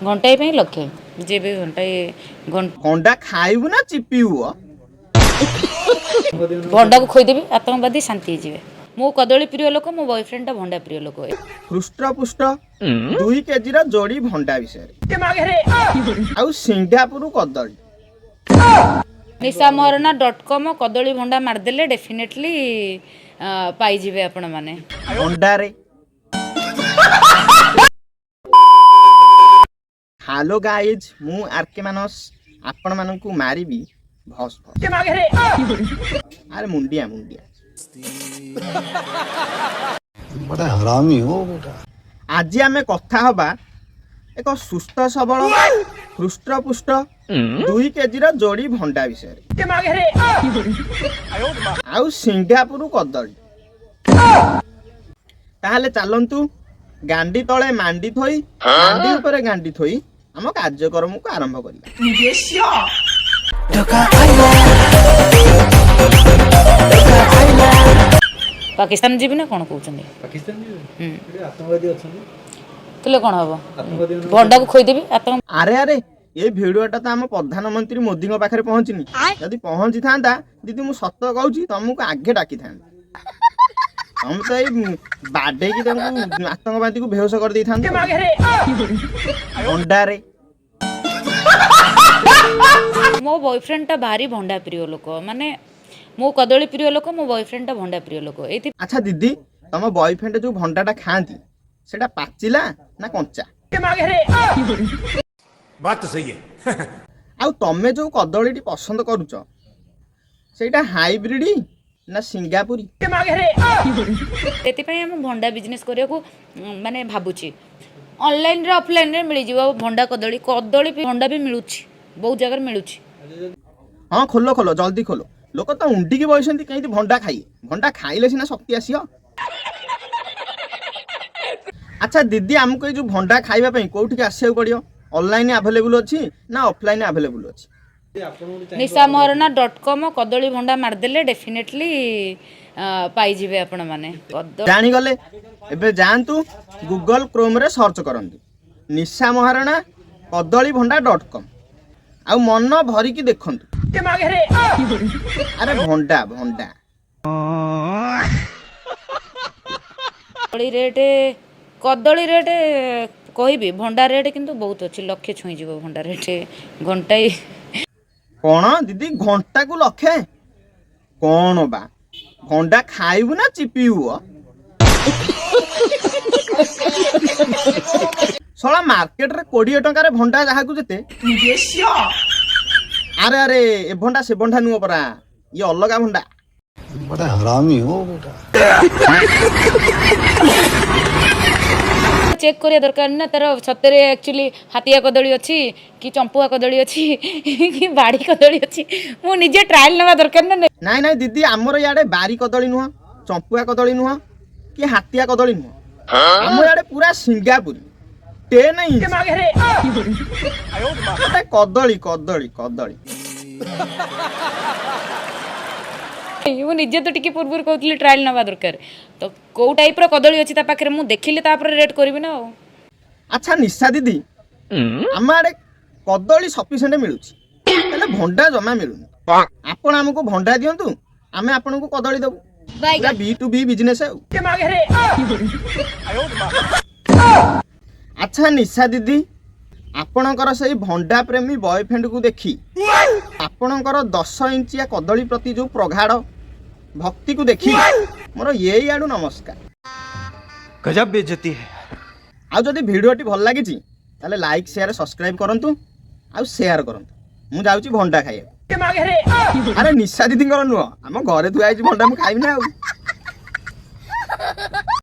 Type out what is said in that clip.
ଘଣ୍ଟାଏ ପାଇଁ ଲକ୍ଷେ। ଯେବେ ଘଣ୍ଟାଏ ଭଣ୍ଡା ଖାଇବୁ ନା ଚିପିବୁ? ଭଣ୍ଡାକୁ ଖୋଇଦେବି, ଆତଙ୍କବାଦୀ ଶାନ୍ତି ହେଇଯିବେ। ମୁଁ କଦଳୀ ପ୍ରିୟ ଲୋକ, ମୋ ବୟଫ୍ରେଣ୍ଡଟା ଭଣ୍ଡା ପ୍ରିୟ ଲୋକ। ହୃଷ୍ଟପୁଷ୍ଟ 2 କେଜିର ଯୋଡ଼ି ଭଣ୍ଡା ବିଷୟରେ ଆଉ ସିଙ୍ଗାପୁର କଦଳୀ। nishamoharana.com କଦଳୀ ଭଣ୍ଡା ମାରିଦେଲେ ଡେଫିନେଟଲି ପାଇଯିବେ ଆପଣମାନେ। ଭଣ୍ଡାରେ। ହ୍ୟାଲୋ ଗାଇଜ୍, ମୁଁ ଆର୍ କେ ମାନସ, ଆପଣମାନଙ୍କୁ ମାରିବି ଭସ୍ ଭସ୍। ଆରେ ମୁଣ୍ଡିଆ ମୁଣ୍ଡିଆ। बड़ा हरामी हो बेटा। ଆଜି ଆମେ କଥା ହବା ଏକ ସୁସ୍ଥ ସବଳ ହୃଷ୍ଟପୁଷ୍ଟ 2 କେଜିର ଯୋଡ଼ି ଭଣ୍ଡା ବିଷୟରେ ଆଉ ସିଙ୍ଗାପୁର କଦଳୀ। ତାହେଲେ ଚାଲନ୍ତୁ, ଗାଣ୍ଡି ତଳେ ମାଣ୍ଡି ଥୋଇ, ଗାଣ୍ଡି ଉପରେ ଗାଣ୍ଡି ଥୋଇ ଆମ କାର୍ଯ୍ୟକ୍ରମକୁ ଆରମ୍ଭ କରିବା। ପାକିସ୍ତାନ ଯିବି ନା କ'ଣ କହୁଛନ୍ତି? ପାକିସ୍ତାନ ଯିବେ? ହୁଁ। ସେଠି ଆତଙ୍କବାଦୀ ଅଛନ୍ତି। ଥିଲେ କ'ଣ ହବ? ଆତଙ୍କବାଦୀ। ଭଣ୍ଡାକୁ ଖୋଇଦେବି ଆତଙ୍କ ଆରେ ଆରେ, ଏ ଭିଡ଼ିଓଟା ତ ଆମ ପ୍ରଧାନମନ୍ତ୍ରୀ ମୋଦିଙ୍କ ପାଖରେ ପହଞ୍ଚିନି। ଯଦି ପହଞ୍ଚିଥାନ୍ତା ଦିଦି, ମୁଁ ସତ କହୁଛି, ତମକୁ ଆଗେ ଡାକିଥାନ୍ତି। ତମେ ତ ଏଇ ବାଡେଇକି ତାଙ୍କୁ ଆତଙ୍କବାଦୀକୁ ବେହୋସ କରିଦେଇଥାନ୍ତ ଅଣ୍ଡାରେ। ମୋ ବୟଫ୍ରେଣ୍ଡଟା ଭାରି ଭଣ୍ଡା ପ୍ରିୟ ଲୋକ। ମାନେ ମୁଁ କଦଳୀ ପ୍ରିୟ ଲୋକ, ମୋ ବୟଫ୍ରେଣ୍ଡଟା ଭଣ୍ଡା ପ୍ରିୟ ଲୋକ। ଏଇଥି ଆଚ୍ଛା ଦିଦି, ତମ ବୟଫ୍ରେଣ୍ଡ ଯୋଉ ଭଣ୍ଡାଟା ଖାଆନ୍ତି, ସେଟା ପାଚିଲା ନା କଞ୍ଚା? बात तो सही है। ଆଉ ତମେ ଯୋଉ କଦଳୀଟି ପସନ୍ଦ କରୁଛ, ସେଇଟା ହାଇବ୍ରିଡ ନା ସିଙ୍ଗାପୁରୀ? ସେଥିପାଇଁ ଆମେ ଭଣ୍ଡା ବିଜନେସ୍ କରିବାକୁ ମାନେ ଭାବୁଛି। ଅନଲାଇନରେ ଅଫଲାଇନରେ ମିଳିଯିବ ଭଣ୍ଡା କଦଳୀ। କଦଳୀ ବି ଭଣ୍ଡା ବି ମିଳୁଛି, ବହୁତ ଜାଗାରେ ମିଳୁଛି। ହଁ, ଖୋଲ ଖୋଲ, ଜଲ୍ଦି ଖୋଲ। ଲୋକ ତ ଉଣ୍ଡିକି ବସିଛନ୍ତି କେମିତି ଭଣ୍ଡା ଖାଇବେ। ଭଣ୍ଡା ଖାଇଲେ ସିନା ଶକ୍ତି ଆସିବ। ଆଚ୍ଛା ଦିଦି, ଆମକୁ ଏଇ ଯୋଉ ଭଣ୍ଡା ଖାଇବା ପାଇଁ କୋଉଠିକି ଆସିବାକୁ ପଡ଼ିବ? ଅନଲାଇନ୍ ଆଭେଲେବୁଲ୍ ଅଛି ନା ଅଫଲାଇନ୍ ଆଭେଲେବୁଲ୍ ଅଛି? nishamoharana.com କଦଳୀ ଭଣ୍ଡା ମାରିଦେଲେ ଡେଫିନେଟଲି ପାଇଯିବେ ଆପଣମାନେ। ଜାଣିଗଲେ, ଏବେ ଯାଆନ୍ତୁ, ଗୁଗଲ କ୍ରୋମ୍ରେ ସର୍ଚ୍ଚ କରନ୍ତୁ ନିଶା ମହାରଣା କଦଳୀ ଭଣ୍ଡା .com ଆଉ ମନ ଭରିକି ଦେଖନ୍ତୁ। ଆରେ ଭଣ୍ଡା ଭଣ୍ଡା। କଦଳୀ ରେଟ୍, କଦଳୀ ରେଟ୍ କହିବି, ଭଣ୍ଡା ରେଟ୍ କିନ୍ତୁ ବହୁତ ଅଛି। ଲକ୍ଷେ ଛୁଇଁଯିବ ଭଣ୍ଡା ରେଟ୍ ଘଣ୍ଟାଏ। କ'ଣ ଦିଦି, ଘଣ୍ଟାକୁ ଲକ୍ଷେ? କ'ଣ ବା, ଭଣ୍ଡା ଖାଇବୁ ନା ଚିପିବୁ? ଶଳା, ମାର୍କେଟରେ 20 ଟଙ୍କାରେ ଭଣ୍ଡା ଯାହାକୁ ଯେତେ। ଆରେ ଆରେ, ଏ ଭଣ୍ଡା ସେ ଭଣ୍ଡା ନୁହଁ ପରା, ଇଏ ଅଲଗା ଭଣ୍ଡା। बड़ा हरामी हो बेटा। ଚେକ୍ କରିବା ଦରକାର ନା ତାର ସତରେ ଆକ୍ଚୁଆଲି ହାତିଆ କଦଳୀ ଅଛି କି ଚମ୍ପୁଆ କଦଳୀ ଅଛି କି ବାଡ଼ି କଦଳୀ ଅଛି। ମୁଁ ନିଜେ ଟ୍ରାଏଲ୍ ନେବା ଦରକାର ନା? ନାଇଁ ନାଇଁ ଦିଦି, ଆମର ଇଆଡ଼େ ବାରି କଦଳୀ ନୁହଁ, ଚମ୍ପୁଆ କଦଳୀ ନୁହଁ କି ହାତିଆ କଦଳୀ ନୁହଁ। ଆମ ଇଆଡ଼େ ପୁରା ସିଙ୍ଗାପୁରୀ 10 ଇଞ୍ଚ ଗୋଟେ କଦଳୀ, କଦଳୀ କଦଳୀ। ମୁଁ ନିଜେ ତ ଟିକେ ପୂର୍ବରୁ କହୁଥିଲି ଟ୍ରାଏଲ୍ ନେବା ଦରକାର। ତ କେଉଁ ଟାଇପ୍ର କଦଳୀ ଅଛି ତା ପାଖରେ, ମୁଁ ଦେଖିଲେ ତାପରେ ରେଟ୍ କରିବି ନା ଆଉ। ଆଚ୍ଛା ନିଶା ଦିଦି, ଆମ ଆଡ଼େ କଦଳୀ ସଫିସିଏଣ୍ଟ ମିଳୁଛି, ହେଲେ ଭଣ୍ଡା ଜମା ମିଳୁନି। ଆପଣ ଆମକୁ ଭଣ୍ଡା ଦିଅନ୍ତୁ, ଆମେ ଆପଣଙ୍କୁ କଦଳୀ ଦେବୁ। ପୁରା ବି ଟୁ ବି ବିଜନେସ୍ ଆଉ। ଆଚ୍ଛା ନିଶା ଦିଦି, ଆପଣଙ୍କର ସେଇ ଭଣ୍ଡା ପ୍ରେମୀ ବୟଫ୍ରେଣ୍ଡକୁ ଦେଖି, ଆପଣଙ୍କର 10 ଇଞ୍ଚିଆ କଦଳୀ ପ୍ରତି ଯୋଉ ପ୍ରଗାଢ଼ ଭକ୍ତିକୁ ଦେଖି ମୋର ଏଇ ଆଡ଼ୁ ନମସ୍କାର। गजब बेइज्जती है। ଆଉ ଯଦି ଭିଡ଼ିଓଟି ଭଲ ଲାଗିଛି, ତାହେଲେ ଲାଇକ୍, ସେୟାର, ସବସ୍କ୍ରାଇବ୍ କରନ୍ତୁ ଆଉ ସେୟାର କରନ୍ତୁ। ମୁଁ ଯାଉଛି ଭଣ୍ଡା ଖାଇବାକୁ। ଆରେ ନିଶା ଦିଦିଙ୍କର ନୁହଁ, ଆମ ଘରେ ଥୁଆ ହେଇଛି ଭଣ୍ଡା, ମୁଁ ଖାଇବି ନା ଆଉ।